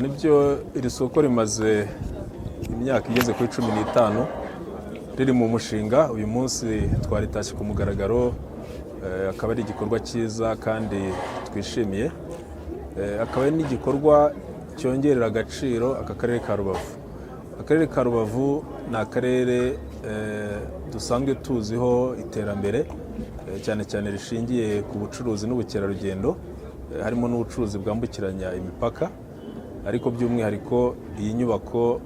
Nibyo, iri soko rimaze imyaka igeze kuri 15 riri mu mushinga. Uyu munsi twaritashye ku mugaragaro, akaba ari igikorwa cyiza kandi twishimiye. Akaba ari n'igikorwa cyongerera agaciro aka karere ka Rubavu. Akarere ka Rubavu ni akarere dusanzwe tuziho iterambere, cyane cyane rishingiye ku bucuruzi n'ubukerarugendo, harimo n'ubucuruzi bwambukiranya imipaka. Ariko by'umwihariko iyi nyubako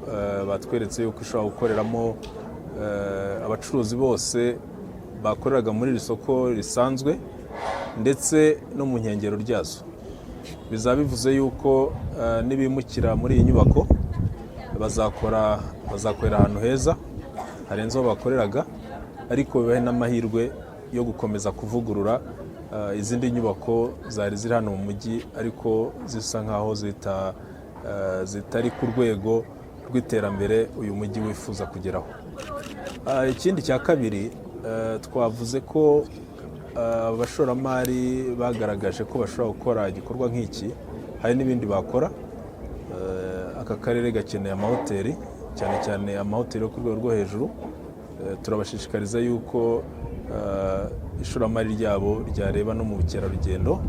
batweretse yuko ishobora gukoreramo abacuruzi bose bakoreraga muri iri soko risanzwe ndetse no mu nkengero ryazo. Bizaba bivuze yuko nibimukira muri iyi nyubako bazakorera ahantu heza harenze aho bakoreraga, ariko bibahe n'amahirwe yo gukomeza kuvugurura izindi nyubako zari ziri hano mu mujyi ariko zisa nkaho zitari ku rwego rw'iterambere uyu mujyi wifuza kugeraho. Ikindi cya kabiri, twavuze ko abashoramari bagaragaje ko bashobora gukora igikorwa nk'iki, hari n'ibindi bakora. Aka karere gakeneye amahoteli, cyane cyane amahoteli yo ku rwego rwo hejuru. Turabashishikariza yuko ishoramari ryabo ryareba no mu bukerarugendo.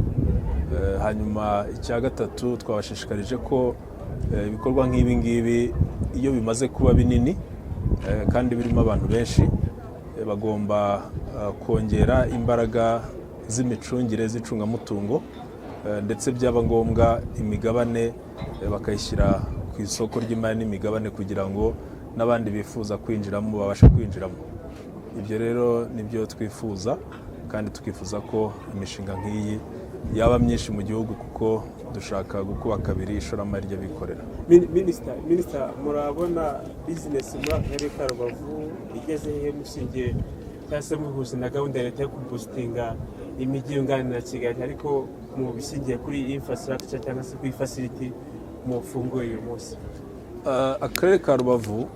Hanyuma icya gatatu, twabashishikarije ko ibikorwa nk'ibi ngibi iyo bimaze kuba binini kandi birimo abantu benshi, bagomba kongera imbaraga z'imicungire z'icungamutungo, ndetse byaba ngombwa imigabane bakayishyira ku isoko ry'imari n'imigabane kugira ngo n'abandi bifuza kwinjiramo babashe kwinjiramo. Ibyo rero nibyo twifuza, kandi tukifuza ko imishinga nk'iyi yaba myinshi mu gihugu, kuko dushaka gukuba kabiri ishoramari ry'abikorera. Minisita, murabona bizinesi muri aka karere ka Rubavu igeze hehe, mushingiye cyangwa se muhuje na gahunda ya leta yo kuboostinga imijyi yunganira Kigali, ariko mu bishingiye kuri infrastructure cyangwa se kuri facility mufunguye uyu munsi? Akarere ka Rubavu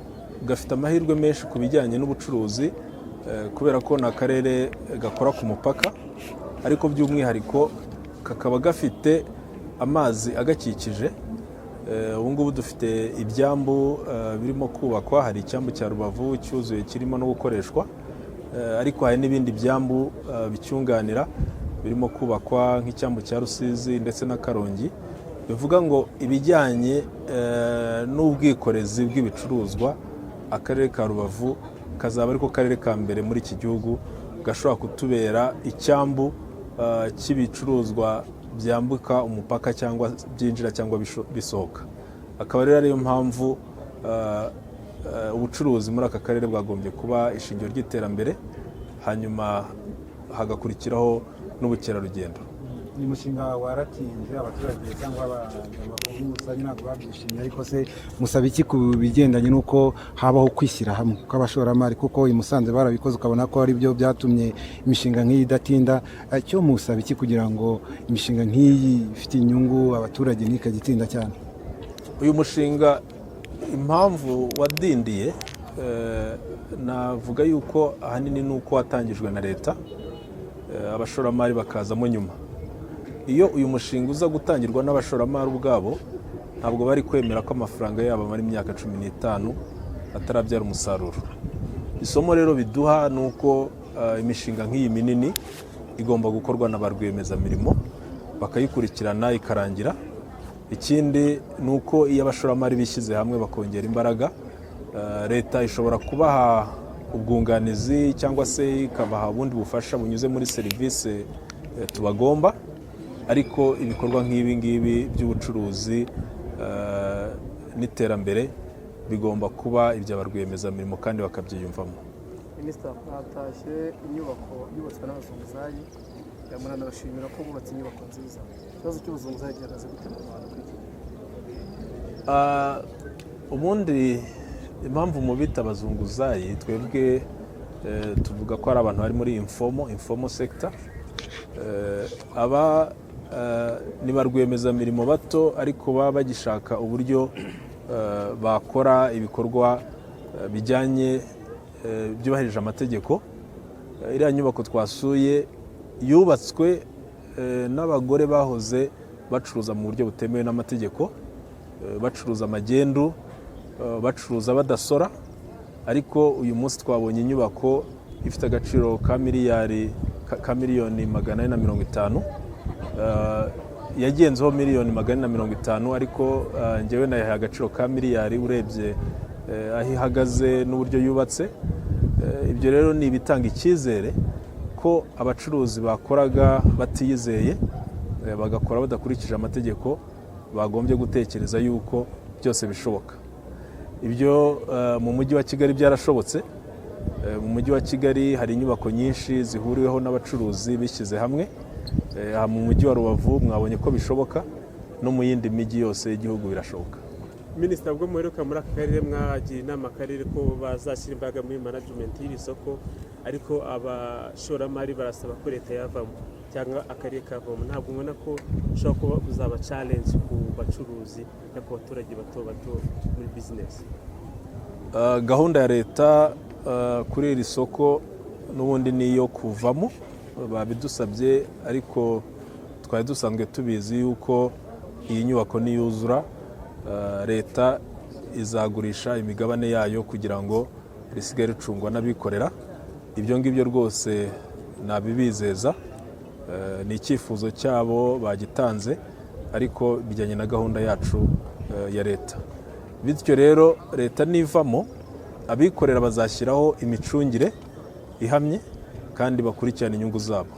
gafite amahirwe menshi ku bijyanye n'ubucuruzi, kubera ko ni akarere gakora ku mupaka, ariko by'umwihariko kakaba gafite amazi agakikije. Ubu ngubu dufite ibyambu birimo kubakwa. Hari icyambu cya Rubavu cyuzuye kirimo no gukoreshwa, ariko hari n'ibindi byambu bicyunganira birimo kubakwa, nk'icyambu cya Rusizi ndetse na Karongi. Bivuga ngo ibijyanye n'ubwikorezi bw'ibicuruzwa, akarere ka Rubavu kazaba ariko karere ka mbere muri iki gihugu gashobora kutubera icyambu cy'ibicuruzwa byambuka umupaka cyangwa byinjira cyangwa bisohoka. Akaba rero ariyo mpamvu ubucuruzi muri aka karere bwagombye kuba ishingiro ry'iterambere, hanyuma hagakurikiraho n'ubukerarugendo. Uyu mushinga waratinze, abaturage cyangwa abanyamakuru muri rusange ntabwo babyishimiye. Ariko se musaba iki ku bigendanye n'uko habaho kwishyira hamwe kw'abashoramari? Kuko i Musanze barabikoze, ukabona ko ari byo byatumye imishinga nk'iyi idatinda. Cyo musaba iki kugira ngo imishinga nk'iyi ifite inyungu abaturage ntikajye itinda cyane? Uyu mushinga impamvu wadindiye, navuga yuko ahanini ni uko watangijwe na leta, abashoramari bakazamo nyuma. Iyo uyu mushinga uza gutangirwa n'abashoramari ubwabo, ntabwo bari kwemera ko amafaranga yabo amara imyaka 15 atarabyara umusaruro. Isomo rero biduha ni uko imishinga nk'iyi minini igomba gukorwa na ba rwiyemezamirimo, bakayikurikirana ikarangira. Ikindi ni uko iyo abashoramari bishyize hamwe bakongera imbaraga, leta ishobora kubaha ubwunganizi cyangwa se ikabaha ubundi bufasha bunyuze muri serivisi tubagomba. Ariko ibikorwa nk'ibi ngibi by'ubucuruzi n'iterambere bigomba kuba ibya ba rwiyemezamirimo kandi bakabyiyumvamo. Minisita, mwatashye inyubako yubatswe n'abazunguzayi, muranabashimira ko bubatse inyubako nziza. Ikibazo cy'ubuzunguzayi gihagaze gute mu Rwanda kuri iki gihe? Ubundi impamvu mubita abazunguzayi, twebwe tuvuga ko ari abantu bari muri informal sector. Aba ni ba rwiyemezamirimo bato, ariko baba bagishaka uburyo bakora ibikorwa bijyanye byubahirije amategeko. Iriya nyubako twasuye yubatswe n'abagore bahoze bacuruza mu buryo butemewe n'amategeko. bacuruza magendu, bacuruza badasora. Ariko uyu munsi twabonye inyubako ifite agaciro ka miliyari ka 450 miliyoni, yagenzeho 450 miliyoni, ariko njyewe nayahaye agaciro ka miliyari urebye aho ihagaze n'uburyo yubatse. Ibyo rero ni ibitanga icyizere ko abacuruzi bakoraga batiyizeye, bagakora badakurikije amategeko, bagombye gutekereza yuko byose bishoboka. Ibyo mu Mujyi wa Kigali byarashobotse. Mu Mujyi wa Kigali hari inyubako nyinshi zihuriweho n'abacuruzi bishyize hamwe. Aha mu Mujyi wa Rubavu mwabonye ko bishoboka, no mu yindi mijyi yose y'igihugu birashoboka. Minisita, ubwo muheruka muri aka karere mwagira inama akarere ko bazashyira imbaraga muri management y'iri soko, ariko abashoramari barasaba ko leta yavamo cyangwa akarere kavamo. Ntabwo ubona ko ushobora kuba uzaba challenge ku bacuruzi no ku baturage bato bato muri business? Gahunda ya leta kuri iri soko n'ubundi ni iyo kuvamo. Babidusabye, ariko twari dusanzwe tubizi yuko iyi nyubako niyuzura, leta izagurisha imigabane yayo kugira ngo risigaye ricungwa n'abikorera. Ibyo ngibyo rwose nabibizeza. Ni icyifuzo cyabo bagitanze, ariko bijyanye na gahunda yacu ya leta. Bityo rero leta nivamo, abikorera bazashyiraho imicungire ihamye kandi bakurikirana inyungu zabo.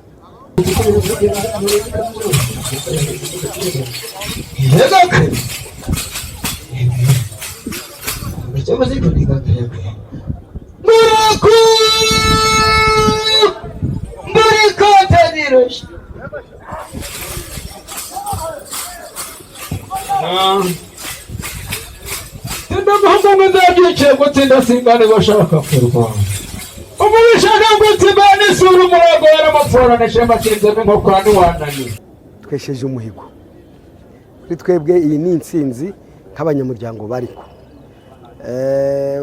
Tunda gutsinda simbane bashaka kurwana umubishaka gutsimbana isura umurago yaramupfora neshema kinzemo inkokora ntiwananiye. Twesheje umuhigo. Kuri twebwe iyi ni intsinzi nk'abanyamuryango bariko.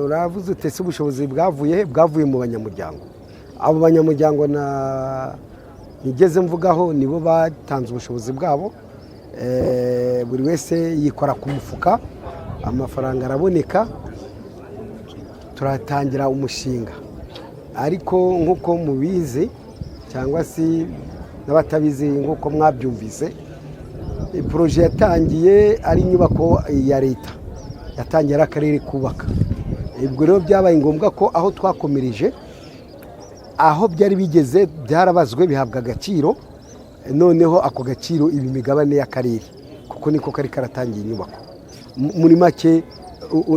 Uravuze uti ese ubushobozi bwavuye he? Bwavuye mu banyamuryango. Abo banyamuryango na nigeze mvugaho nibo batanze ubushobozi bwabo. Buri wese yikora ku mufuka, amafaranga araboneka, turatangira umushinga. Ariko nk'uko mubizi cyangwa se n'abatabizi nk'uko mwabyumvise, projet yatangiye ari inyubako ya leta, yatangiye ari akarere kubaka. Ubwo rero byabaye ngombwa ko aho twakomereje, aho byari bigeze, byarabazwe bihabwa agaciro. Noneho ako gaciro iba imigabane y'akarere, kuko niko kari karatangiye inyubako. Muri make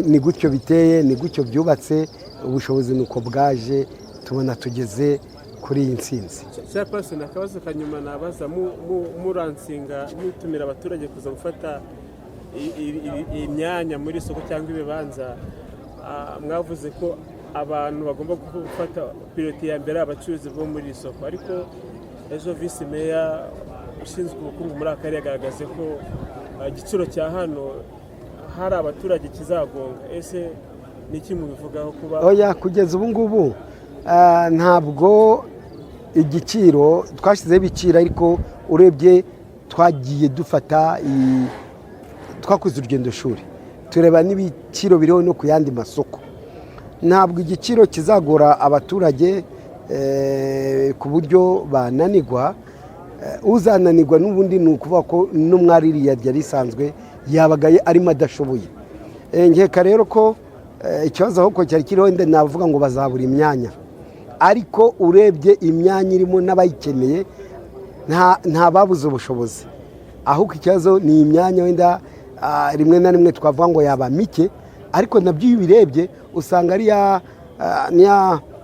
ni gutyo biteye, ni gutyo byubatse. Ubushobozi ni uko bwaje, tubona tugeze kuri iyi ntsinzi. Chairperson, akabazo ka nyuma nabaza: muransinga mutumira abaturage kuza gufata imyanya muri isoko cyangwa ibibanza, mwavuze ko abantu bagomba gufata priorité ya mbere abacuruzi bo muri iri soko, ariko ejo visi meya ushinzwe ubukungu muri aka karere yagaragaje ko igiciro cya hano hari abaturage kizagonga. Ese ni iki mubivugaho kuba? Oya, kugeza ubu ngubu ntabwo igiciro twashyizeho ibiciro, ariko urebye twagiye dufata twakoze urugendo shuri, tureba n'ibiciro biriho no ku yandi masoko. Ntabwo igiciro kizagora abaturage ku buryo bananirwa. Uzananirwa n'ubundi ni ukuvuga ko n'umwari iriya ryari risanzwe yabaga arimo adashoboye. Nkeka rero ko ikibazo ahubwo cyari kiriho wenda navuga ngo bazabura imyanya, ariko urebye imyanya irimo n'abayikeneye nta babuze ubushobozi. Ahubwo ikibazo ni imyanya wenda rimwe na rimwe twavuga ngo yaba mike, ariko nabyo iyo ubirebye usanga ari ya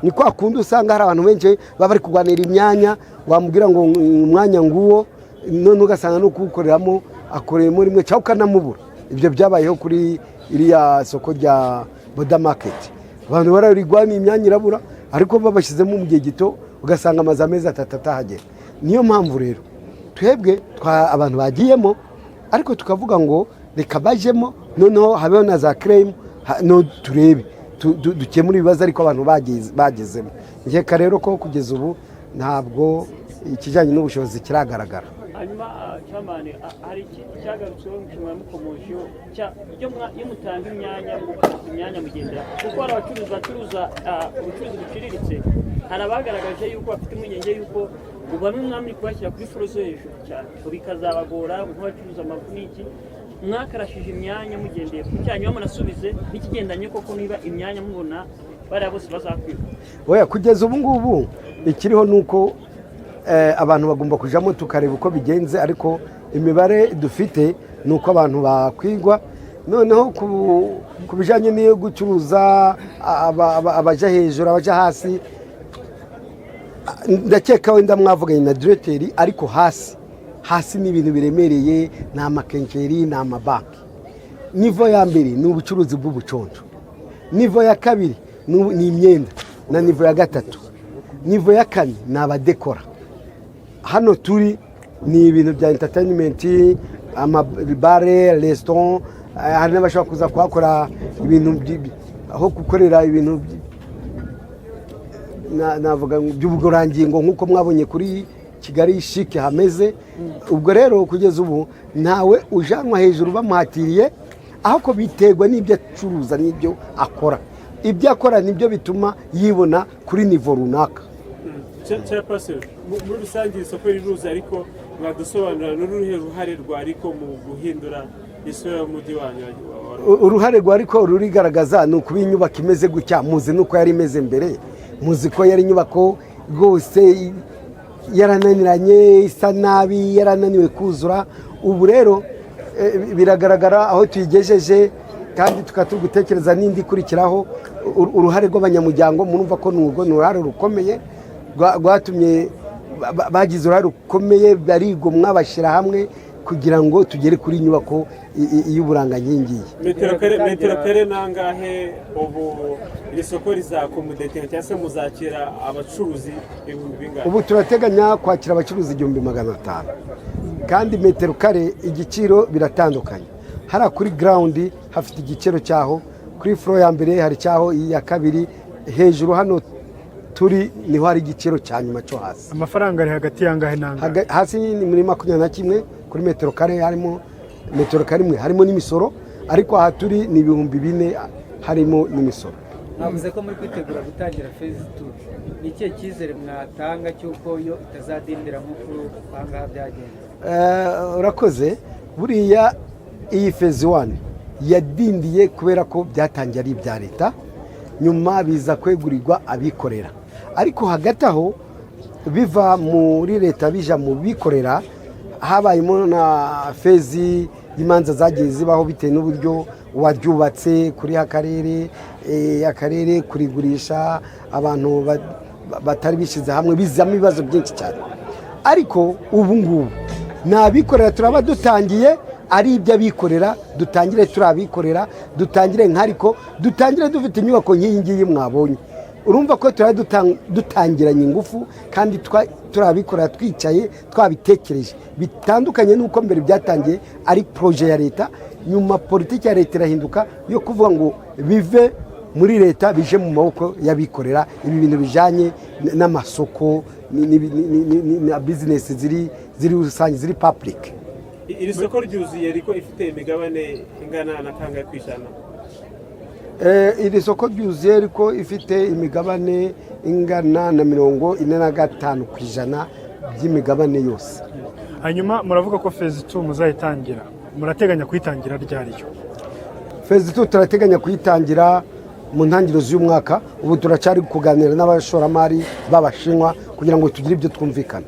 ni kwa kundi usanga hari abantu benshi baba bari kurwanira imyanya, wamubwira ngo umwanya nguwo, none ugasanga no kuwukoreramo akoreyemo rimwe cyangwa ukanamubura. Ibyo byabayeho kuri iriya soko rya Boda Market, abantu bararigwaniye imyanya irabura, ariko babashyizemo mu gihe gito ugasanga amaze amezi 3 atahagera. Niyo mpamvu rero twebwe abantu bagiyemo, ariko tukavuga ngo reka bajemo, noneho habeho na za claim, no turebe dukemure ibibazo, ariko abantu bagezemo. Nkeka rero ko kugeza ubu ntabwo ikijyanye n'ubushobozi kiragaragara. Hanyuma chairman, hari ikindi cyagarutsweho mwamukomojeho iyo mutanga imyanya, mugucuruza imyanya mugendera, kuko hari abacuruzi bacuruza ubucuruzi buciriritse. Hari abagaragaje yuko bafite impungenge yuko ubu bamwe mwamuri kubashyira kuri floor zo hejuru cyane, ngo bikazabagora nk'abacuruza amavu n'iki. Mwakarashije imyanya mugendeye ku cyanyu, munasubize n'ikigendanye koko niba imyanya mubona bariya bose bazakwirwa? Oya, kugeza ubu ngubu ikiriho ni uko abantu bagomba kujamo tukareba uko bigenze, ariko imibare dufite ni uko abantu bakwigwa. Noneho ku bijyanye n'iyo gucuruza, abaja hejuru, abaja hasi, ndakeka wenda mwavuganye na directeur, ariko hasi hasi ni ibintu biremereye, ni amaquincaillerie, ni amabanki. Niveau ya mbere ni ubucuruzi bw'ubuconco, niveau ya kabiri ni imyenda, na niveau ya gatatu. Niveau ya kane ni abadekora. Hano turi ni ibintu bya entertainment, amabare, restaurant, hari n'abashobora kuza kuhakora ibintu aho gukorera ibintu navuga ngo by'ubugororangingo, nk'uko mwabonye kuri Kigali Chic hameze. Ubwo rero kugeza ubu ntawe ujanwa hejuru bamuhatiriye, ahubwo biterwa n'ibyo acuruza n'ibyo akora. Ibyo akora nibyo bituma yibona kuri niveau runaka. Chairperson, muri rusange isoko riruzuye, ariko mwadusobanurira n'uruhe ruhare rwa RICO mu guhindura isura y'umujyi wanyu wa Rubavu? Uruhare rwa RICO rurigaragaza, ni ukuba inyubako imeze gutya. Muzi n'uko yari imeze mbere, muzi ko yari inyubako rwose yarananiranye, isa nabi, yarananiwe kuzura. Ubu rero biragaragara aho tuyigejeje, kandi tukaba turi gutekereza n'indi ikurikiraho. Uruhare rw'abanyamuryango murumva ko ni urwo ni uruhare rukomeye rwatumye bagize uruhare rukomeye, barigomwa, bashyira hamwe kugira ngo tugere kuri inyubako y'uburanga nkingiye. Metero kare nangahe ubu iri soko rizaccommodatinga, cyangwa se muzakira abacuruzi ibihumbi bingahe? Ubu turateganya kwakira abacuruzi 1500, kandi metero kare igiciro biratandukanye. Hariya kuri ground hafite igiciro cyaho, kuri floor ya mbere hari icyaho, iya kabiri, hejuru hano turi niho hari igiciro cya nyuma cyo hasi. Amafaranga ari hagati y'angahe n'angahe? Hasi ni muri 21 kuri metero kare, harimo metero kare imwe harimo n'imisoro, ariko aha turi ni 4000 harimo n'imisoro. Mwavuze ko muri kwitegura gutangira phase two. Ni ikihe cyizere mwatanga cy'uko yo itazadindira nk'uko ahangaha byagenze? Urakoze. Buriya iyi phase one yadindiye kubera ko byatangiye ari ibya leta, nyuma biza kwegurirwa abikorera. Ariko hagati aho biva muri leta bija mu bikorera, habayemo na phase y'imanza zagiye zibaho bitewe n'uburyo waryubatse kuri akarere, akarere kurigurisha abantu batari bishyize hamwe, bizamo ibibazo byinshi cyane. Ariko ubu ngubu ni abikorera, turaba dutangiye ari iby'abikorera, dutangire turi abikorera, dutangire nkariko dutangire dufite inyubako nk'iyi ngiyi mwabonye. Urumva ko turaba dutangiranye ingufu, kandi turi abikorera, twicaye twabitekereje, bitandukanye n'uko mbere byatangiye ari projet ya leta. Nyuma politiki ya leta irahinduka yo kuvuga ngo bive muri leta bije mu maboko y'abikorera, ibi bintu bijyanye n'amasoko na business ziri rusange, ziri public. Iri soko ryuzuye ariko ifite imigabane ingana na kangahe ku ijana? Iri soko ryuzuye ariko ifite imigabane ingana na 45% by'imigabane yose. Hanyuma muravuga ko phase two muzayitangira, murateganya kuyitangira ryariyo? Phase two turateganya kuyitangira mu ntangiriro z'uyu mwaka. Ubu turacyari kuganira n'abashoramari b'Abashinwa kugira ngo tugire ibyo twumvikana.